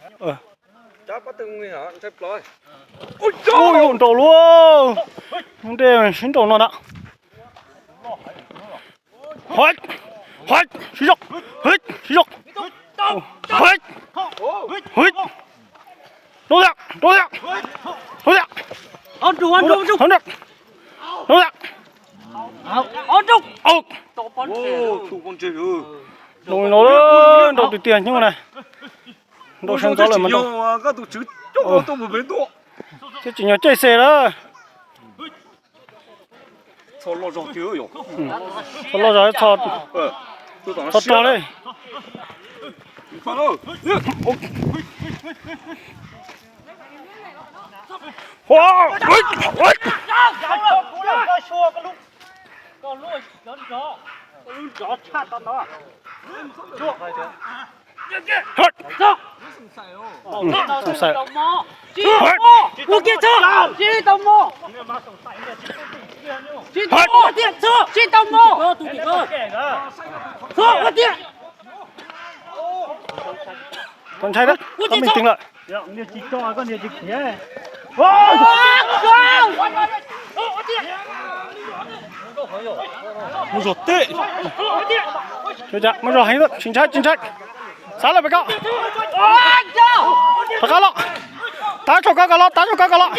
Ua nraum luaj. Hnub dej sib nraum no na. Hais, hais, sib zog, hais, sib zog. Hais, hais. Rau tiag, rau tiag, rau tiag. Rau tiag. Nraum no, nraum tiag tiag nyuj na. Nraum sawv ntxov lawm mas nraum. Thiab tsis nyog caij xe lawm. Txho loj zog, txho rog li. Tau ntshai, tau meej tiag lawm. Mus zog teb. Mus zog heev, tsis ntshai tsis ntshai. Xav lawm pem ko. Rov qab los. Tav tsau koj ko los, tav tsau koj ko los.